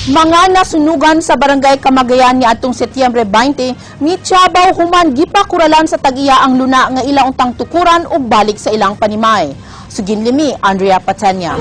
Mga nasunugan sa Barangay Kamagayan niadtong Setyembre 20, mityabaw human gipakuralan sa tag-iya ang luna nga ila untang tukuran ug balik sa ilang panimay. Sugin limi, Andrea Patanya.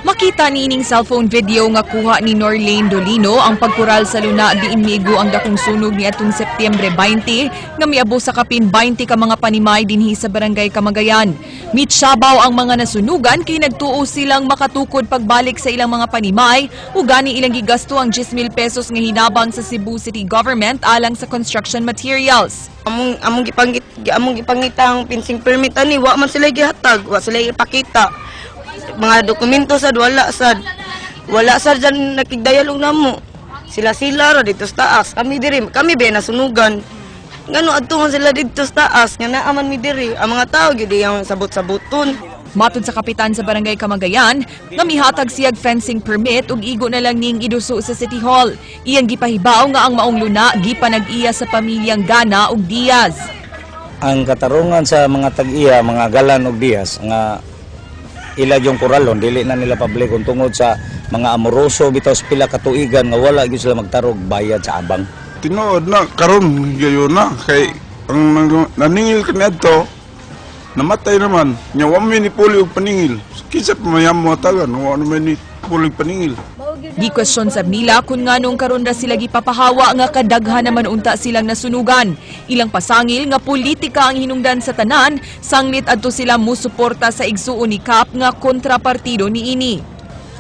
Makita niining cellphone video nga kuha ni Norlane Dolino ang pagkural sa luna diin miigo ang dakong sunog ni atong Setyembre 20 nga miabo sa kapin 20 ka mga panimay dinhi sa Barangay Kamagayan. Mitsabaw ang mga nasunugan kay nagtuo silang makatukod pagbalik sa ilang mga panimay ug gani ilang gigasto ang 10,000 pesos nga hinabang sa Cebu City Government alang sa construction materials. Among gipangita ang fencing permit ani, wa man sila gihatag, wa sila ipakita. Mga dokumento sad wala sad. Wala sad dyan nakigdialog namo. Sila sila ra dito sa taas, kami diri, kami ba nasunugan. Ngano adto man sila dito sa taas nga naa man mi diri. Ang mga tao gyud ang sabot-saboton. Matod sa kapitan sa Barangay Kamagayan, nga mihatag siyag fencing permit ug igo na lang ning iduso sa City Hall. Iyang gipahibaw nga ang maong luna gipanag-iya sa pamilyang Gana ug Diaz. Ang katarungan sa mga tag-iya, mga Galan og Diaz nga ila yung kuralon, dili na nila pablikon tungod sa mga amoroso bitaw sa pila ka tuigan nga wala gyud sila magtarog bayad sa abang. Tinuod na karon gayon na kay ang naningil kaniadto namatay naman nya, wa man ni puli og paningil. Kinsa pa may amo tagan, wa man ni puli og paningil. Gi-question sab nila kung nganong karon ra sila gipapahawa nga kadaghan naman unta silang nasunugan. Ilang pasangil nga politika ang hinungdan sa tanan, sanglit adto sila musuporta sa igsuon ni Cap nga kontrapartido niini.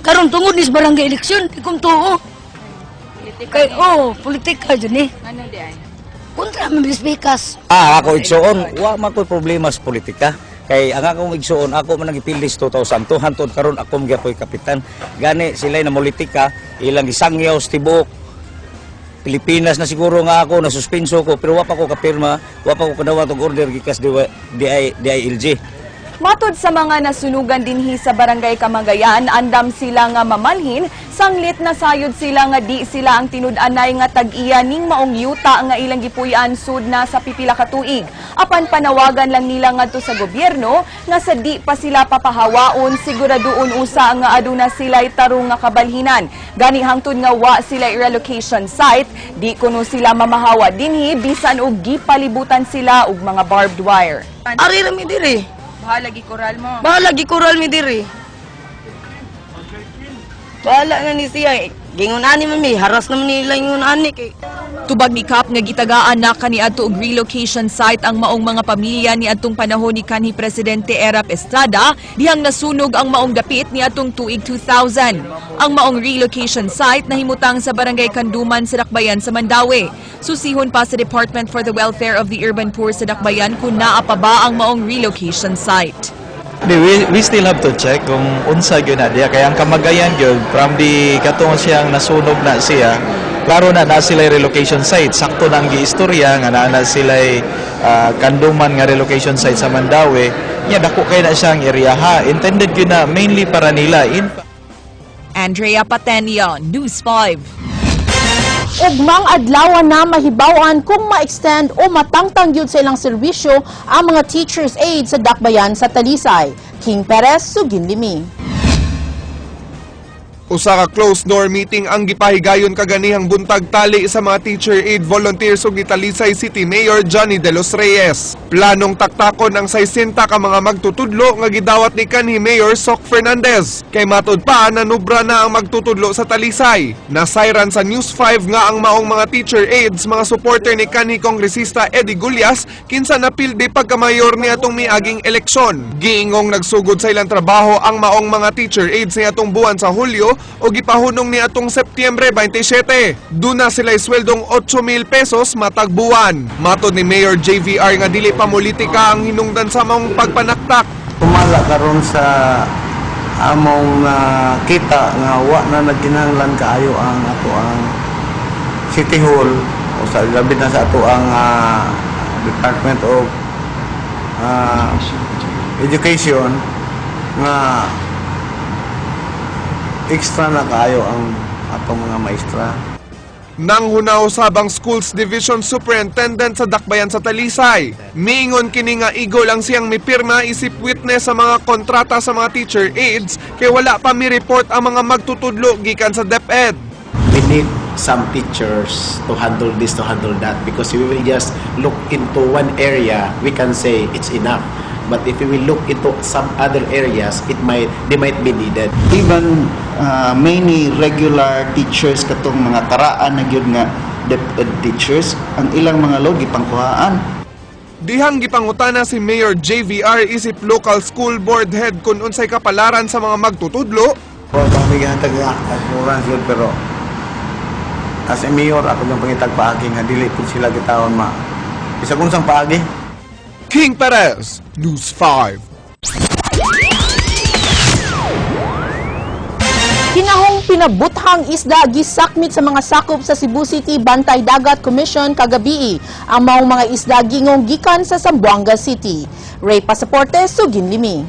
Karon tungod ni sa barangay eleksyon, di kong tuo. Kay oh, politika jud ni. Ano di ay? Kontra man bilis bikas. Ah, ako igsuon, wa man ko'y problema sa politika. Kay ang akong igsuon, ako man ang gipilis 2002 hantod karon, ako man gyapoy kapitan. Gani sila na politika, ilang gisangyaw sa tibuok Pilipinas na siguro nga ako nasuspenso ko, pero wa pa ko kapirma, wa pa ko kadawat og order gikas DI DILG. Matod sa mga nasunugan dinhi sa Barangay Kamagayan, andam sila nga mamalhin, sanglit na sayod sila nga di sila ang tinud-anay nga tag-iya ning maong yuta nga ilang gipuy-an sud na sa pipila ka tuig. Apan panawagan lang nila ngadto sa gobyerno nga sa di pa sila papahawaon, siguraduon usa nga aduna sila tarong nga kabalhinan. Gani hangtod nga wa sila relocation site, di kuno sila mamahawa dinhi bisan og gipalibutan sila og mga barbed wire. Ari ra mi diri. Bahala gikural mo. Bahala gikural mi diri. Bahala na ni siya. Gingon ani man mi, haras naman nila ingon ani kay Tubag ni Cap nga gitagaan na kaniadto og relocation site ang maong mga pamilya niadtong panahon ni kanhi Presidente Erap Estrada dihang nasunog ang maong dapit niadtong tuig 2000. Ang maong relocation site nahimutang sa Barangay Kanduman sa Dakbayan sa Mandaue. Susihon pa sa Department for the Welfare of the Urban Poor sa Dakbayan kung naa pa ba ang maong relocation site. Di, we still have to check kung unsa gyud na diya kay ang Kamagayan gyud, from the katong siyang nasunog na siya, klaro na na sila relocation site. Sakto na ang giistorya nga naa na sila Kanduman nga relocation site sa Mandaue nya. Dako kay na siyang area ha, intended gyud na mainly para nila in Andrea Patenia, News 5. Ugmang adlaw na mahibaw-an kung ma-extend o matangtang gyud sa ilang serbisyo ang mga teachers aid sa Dakbayan sa Talisay. King Perez, Sugin Limi. Usa ka closed door meeting ang gipahigayon kaganihang buntag tali sa mga teacher aid volunteers ug ni Talisay City Mayor Johnny De Los Reyes. Planong taktakon ang 60 ka mga magtutudlo nga gidawat ni kanhi Mayor Sok Fernandez. Kay matud pa, nanubra na ang magtutudlo sa Talisay. Nasayran sa News 5 nga ang maong mga teacher aides mga supporter ni kanhi Kongresista Eddie Gullas, kinsa napildi pagkamayor ni atong miaging eleksyon. Giingong nagsugod sa ilang trabaho ang maong mga teacher aides ni atong buwan sa Hulyo o gipahunong ni atong Setyembre 27. Duna sila sweldong 8,000 pesos matag buwan. Matod ni Mayor JVR nga dili pa politika ang hinungdan sa maong pagpanaktak. Tumala karon sa among kita nga wa na nagkinahanglan kaayo ang ato ang City Hall o sa labi na sa ato ang Department of Education nga extra na kaayo ang atong mga maestra. Nang hunaw sabang Schools Division Superintendent sa Dakbayan sa Talisay. Miingon kini nga igo lang siyang mipirma isip witness sa mga kontrata sa mga teacher aides kay wala pa mi-report ang mga magtutudlo gikan sa DepEd. We need some teachers to handle this, to handle that, because if we will just look into one area, we can say it's enough. But if we will look into some other areas, it might they might be needed. Even many regular teachers, katong mga karaan na gyud nga DepEd teachers, ang ilang mga load gipangkuhaan. Dihang gipangutana si Mayor JVR isip local school board head kung unsay kapalaran sa mga magtutudlo. Wa pa mi gihatag nga assurance yun, pero as a mayor, ako yung pangitag paagi nga dili pud sila gitawon ma bisag unsang paagi. King Perez, News 5. Kinahong pinabuthang isda gisakmit sa mga sakop sa Cebu City Bantay Dagat Commission kagabii. Ang maong mga isda gingong gikan sa Zamboanga City. Ray Pasaporte, Sugin Limi.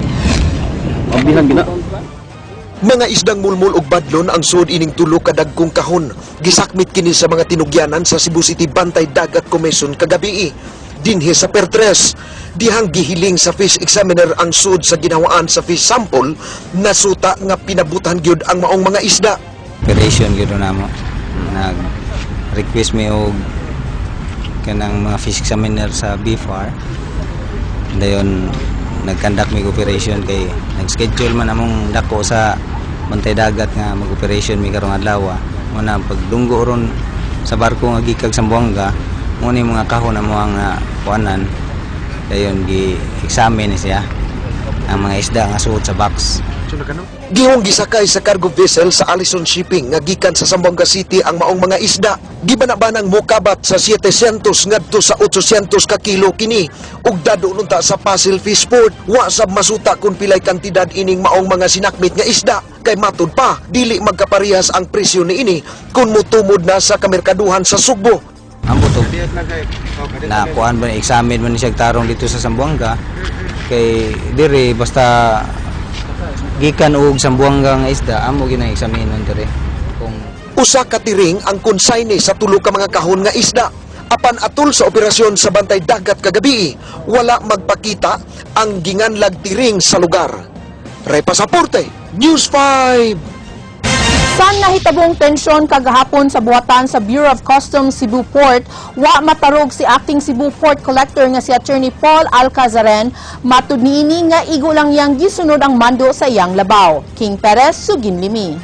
Mga isdang mulmul ug badlon ang suod ining tulo ka dagkong kahon. Gisakmit kini sa mga tinugyanan sa Cebu City Bantay Dagat Commission kagabii. Dinhi sa Pertres, dihang gihiling sa fish examiner ang suod sa ginawaan sa fish sample nasuta nga pinabutan gyud ang maong mga isda. Operation gyud namo. Nag-request mi og kanang mga fish examiner sa BFAR. Dayon nag-conduct mi operation kay nag-schedule man among dako sa Bantay Dagat nga mag-operation mi karong adlaw. Muna pagdunggo ron sa barko nga gikag Zamboanga, mo ni mga kahon amo ang kuanan. Dayon gi-examine siya ang mga isda nga suod sa box. Gihong gisakay sa cargo vessel sa Allison Shipping nga gikan sa Zamboanga City ang maong mga isda. Gibana-banang mokabat sa 700 ngadto sa 800 ka kilo kini ug dadon unta sa Pasil Fish Port. Wa sab masuta kung pilay kantidad ining maong mga sinakmit nga isda kay matud pa dili magkaparehas ang presyo niini kung motumod na sa kamerkaduhan sa Sugbo. Ambot og na kuan ba, examine man ni siya tarong dito sa Zamboanga kay dire basta gikan og Zamboanga nga isda amo gina-examinon dire kung Usa ka tiring ang consignee sa tulo ka mga kahon nga isda. Apan atul sa operasyon sa Bantay Dagat kagabi, wala magpakita ang ginganlag tiring sa lugar. Ray Pasaporte, News 5. San nahitabong tensyon kagahapon sa buhatan sa Bureau of Customs Cebu Port, wa matarog si acting Cebu Port Collector nga si Attorney Paul Alcazaren, matud niini nga igo lang yang gisunod ang mando sa iyang labaw. King Perez, Sugin Limi.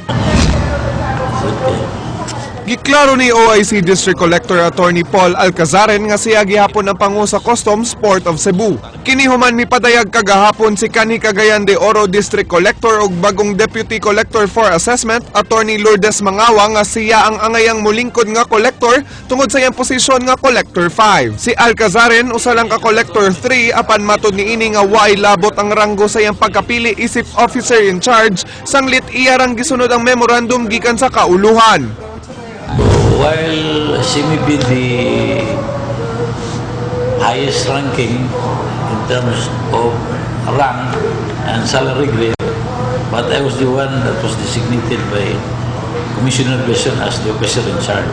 Giklaro ni OIC District Collector Attorney Paul Alcazaren nga siya gihapon ang pangu sa Customs Port of Cebu. Kini human mipadayag kagahapon si kanhi Cagayan de Oro District Collector ug bagong Deputy Collector for Assessment Attorney Lourdes Mangawa nga siya ang angayang mulingkod nga collector tungod sa iyang posisyon nga Collector 5. Si Alcazaren usa lang ka Collector 3, apan matud niini nga waay labot ang ranggo sa iyang pagkapili isip officer in charge sanglit iya rang gisunod ang memorandum gikan sa kauluhan. While she may be the highest ranking in terms of rank and salary grade, but I was the one that was designated by Commissioner Besson as the officer in charge.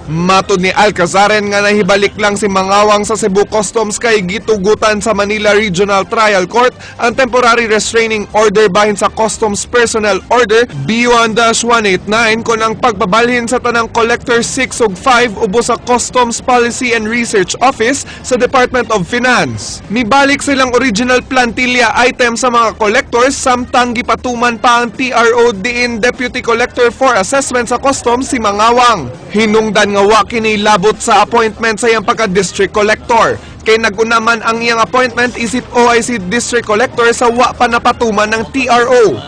Matod ni Alcazaren nga nahibalik lang si Mangawang sa Cebu Customs kay gitugutan sa Manila Regional Trial Court ang temporary restraining order bahin sa Customs Personnel Order B1-189 kon ang pagbabalhin sa tanang Collector 6 ug 5 ubos sa Customs Policy and Research Office sa Department of Finance. Mibalik silang original plantilla item sa mga collectors samtang gipatuman pa ang TRO diin Deputy Collector for Assessment sa Customs si Mangawang. Hinungdan nga wa kini labot sa appointment sa iyang pagka-district collector. Kay nag-una man ang iyang appointment isip OIC District Collector sa wa pa napatuman ng TRO.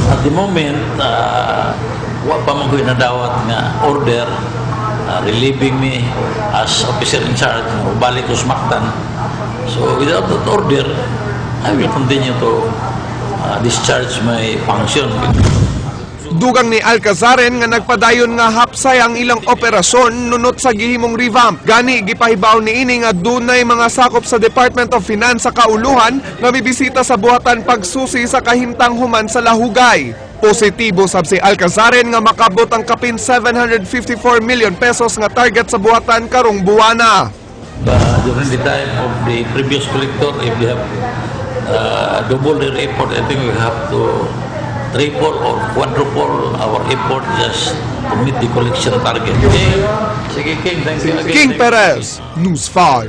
At the moment, wa pa man ko'y nadawat nga order relieving me as officer in charge, balik ko sa Mactan. So without that order, I will continue to discharge my function. Dugang ni Alcazaren nga nagpadayon nga hapsay ang ilang operasyon nunot sa gihimong revamp. Gani gipahibaw niini nga dunay mga sakop sa Department of Finance sa kauluhan nga mibisita sa buhatan pagsusi sa kahimtang human sa lahugay. Positibo sab si Alcazaren nga makabot ang kapin 754 million pesos nga target sa buhatan karong buwana. During the time of the previous collector, if they have double their effort, I think we have to triple or quadruple our effort just to meet the collection target. Okay? Sige, King. Thank you again. King Perez, News 5.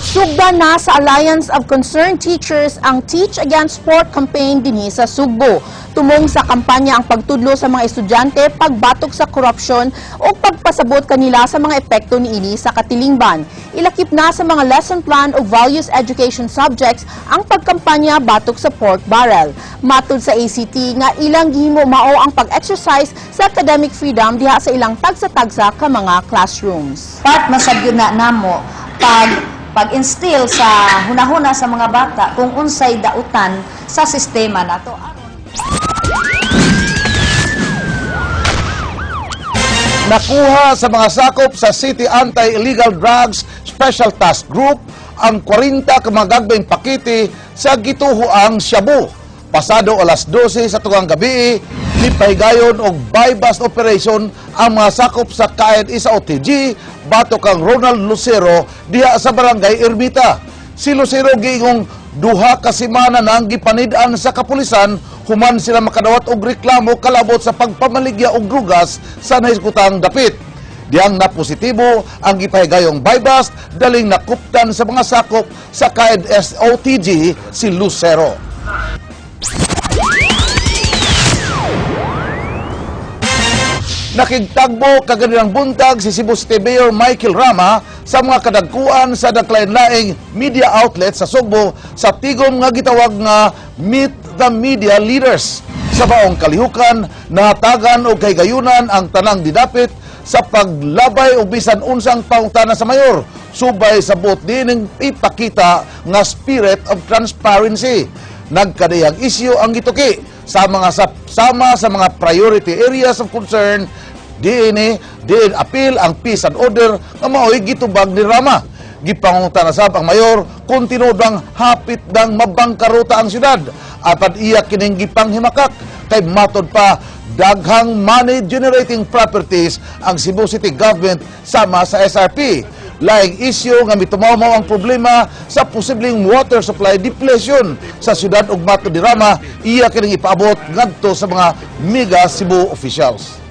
Sugdan na sa Alliance of Concerned Teachers ang Teach Against Pork campaign dinhi sa Sugbo. Tumong sa kampanya ang pagtudlo sa mga estudyante, pagbatok sa korupsyon o pagpasabot kanila sa mga epekto niini sa katilingban. Ilakip na sa mga lesson plan o values education subjects ang pagkampanya batok sa pork barrel. Matud sa ACT nga ilang gihimo mao ang pag-exercise sa academic freedom diha sa ilang tagsa-tagsa ka mga classrooms. Part man sad gyud na namo pag pag-instill sa hunahuna sa mga bata kung unsay dautan sa sistema nato. Nakuha sa mga sakop sa City Anti-Illegal Drugs Special Task Group ang 40 ka mga gagbayng pakete sa gituhoang shabu. Pasado alas 12 sa tugang gabi, nipahigayon og buy-bust operation ang mga sakop sa KNI sa OTG batok kang Ronald Lucero diha sa Barangay Ermita. Si Lucero giingong 2 ka semana nang gipanid-an sa kapulisan human sila makadawat og reklamo kalabot sa pagpamaligya og drugas sa nahiskutang dapit. Diyang napositibo ang gipahigayong buy-bust daling nakuptan sa mga sakop sa KNSOTG si Lucero. Nakigtagbo kaganilang buntag si Cebu City Mayor Michael Rama sa mga kadagkuan sa naglain-laing media outlet sa Sugbo sa tigom nga gitawag nga Meet the Media Leaders. Sa baong kalihukan, nahatagan og kahigayunan ang tanang didapit sa paglabay og bisan unsang pangutana sa mayor subay sa buot dining ipakita nga spirit of transparency. Nagkadiyang isyu ang gituki sa mga sama sa mga priority areas of concern diini diin apil ang peace and order nga mao'y gitubag ni Rama. Gipangutana sab ang mayor kung tinuod bang hapit dang mabangkaruta ang syudad apan iya kining gipanghimakak kay matod pa daghang money generating properties ang Cebu City Government sama sa SRP. Laing isyu nga mitumaw ang problema sa posibleng water supply depletion sa syudad ug matod ni Rama iya kining ipaabot ngadto sa mga mega Cebu officials.